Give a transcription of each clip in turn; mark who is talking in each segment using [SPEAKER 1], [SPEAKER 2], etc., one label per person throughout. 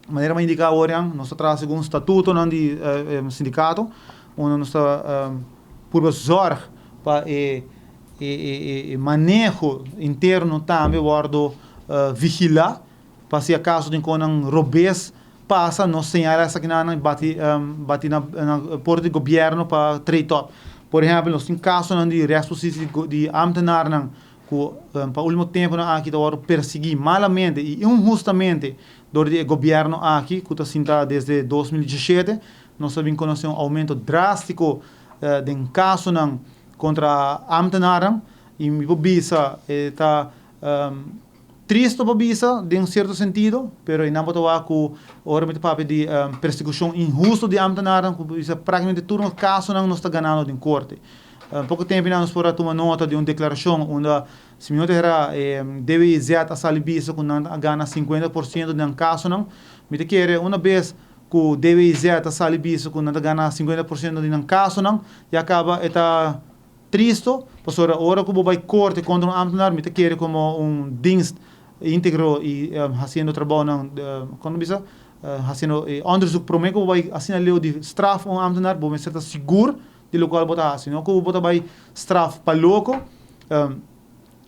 [SPEAKER 1] Manera mi a indiká awor, nos ta traha segun statutonan di sindikato, unda nos ta purba zorg pa e maneho interno tambe wòrdu vigilá, pa si akaso tin konan robes pasa, nos señalá esakinan i bati na porta di gobièrnu pa trade op. Por ehèmpel, nos tin kasonan di rèksposisi di ámtenarnan ku pa último tempunan aki ta wòrdu persiguí malamente i inhustamente dor di e gobièrnu aki ku ta sinta desde 2017. Nos a bin konosé un oumento drástiko den kasonan kontra ámtenarnan i mi por bisa e ta tristo pa bisa den un sierto sentido, pero einan bo ta wak ku ora mi ta papia di persekushon inhusto di ámtenarnan, ku bisa práktikamente tur nos kasonan nos ta ganando den korte. Poko tempu einan nos por a tuma nota di un deklarashon unda, si mi no ta erá, e DWIZ a sali bisa ku nan a gana 50% di nan kasonan. Mi ta kere una bes ku DWIZ a sali bisa ku nan ta gana 50% di nan kasonan, ya kaba e ta tristo, pasobra ora ku bo bai korte kontra un ámtenar, mi ta kere komo un dienst íntegro i hasiendo trabounan, kon ta bisa, hasiendo e onderzoek promé ku bo bai asina leu di straf un ámtenar, bo mester ta sigur di lokual bo ta hasi, no ku bo ta bai straf pa loko,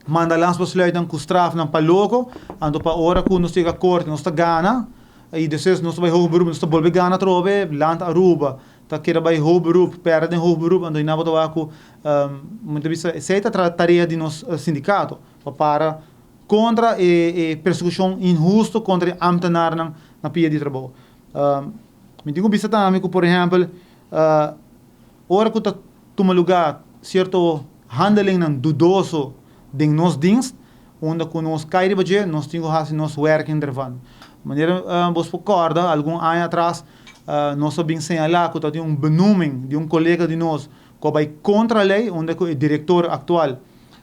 [SPEAKER 1] manda landsbesluitnan ku strafnan pa loko, anto pa ora ku nos yega korte nos ta gana i despues nos ta bai hoger beroep, nos ta bolbe gana atrobe. Land Aruba ta keda bai hoger beroep, pèrdè den hoger beroep, anto einan bo ta wak ku mi ta bisa esei ta tarea di nos sindikato pa para kontra e persekushon inhusto kontra e ámtenarnan na pia di trabou. Mi tin ku bisa tambe ku, por ehèmpel, ora ku ta tuma lugá sierto handelingnan dudoso den nos dienst, unda ku nos kai riba dje, nos tin ku hasi nos werking ervan. Manera bos por kòrda, algun aña atras nos a bin señalá ku tabatin un benoeming di un kolega di nos ku a bai kontra lei, unda ku e direktor aktual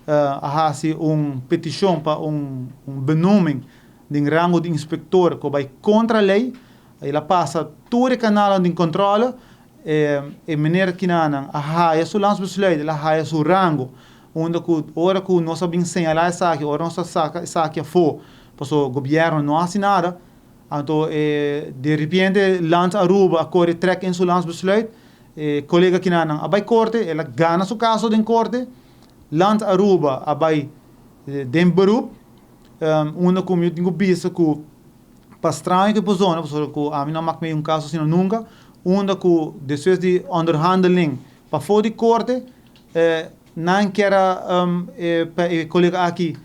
[SPEAKER 1] a hasi un petishon pa un benoeming den rango di inspektor ku a bai kontra lei. El a pasa tur e kanalnan di kontrole. E meneer kinanan a haya su landsbesluit, el a haya su rango, unda ku ora ku nos a bin señalá esaki, ora nos a saka esaki afó, pasobra gobièrnu no a hasi nada, anto e de repente Land Aruba a kore trèk in su landsbesluit, e kolega kinanan a bai korte, el a gana su kaso den korte, Land Aruba a bai den beroep, unda ku mi tin ku bisa ku pa straño ku e persona, pasobra ku ami no a mak mei un kaso asina nunka, unda ku despues di onderhandeling pafó di korte, nan kier a pa e kolega aki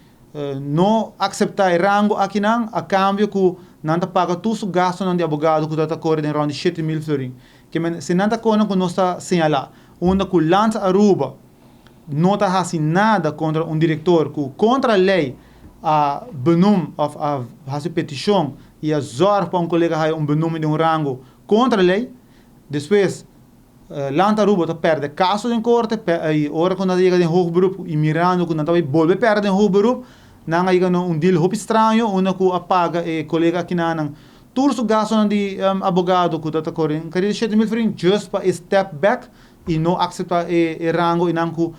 [SPEAKER 1] no akseptá e rango akinan a kambio ku nan ta paga tur su gastunan di abogado ku ta kore den rònt di 7000 florin. Ke men si nan ta konan ku nos ta señalá unda ku Land Aruba no ta hasi nada kontra un direktor ku kontra lei a benoem òf a hasi petishon i a zòrg pa un kolega haya un benoeming den un rango kontra lei, despues Land Aruba ta pèrdè kaso den korte i ora ku nan ta yega den hoger beroep i mirando ku nan ta bai bolbe pèrdè den hoger beroep, nan a yega na un deal hopi straño unda ku a paga e kolega akinanan tur su gastunan di abogado ku ta kore un kariba di 7000 florin just pa e step back i no akseptá e rango i nan ku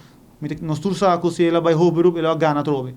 [SPEAKER 1] nos tur sa ku si el a bai hoger beroep el a gana atrobe.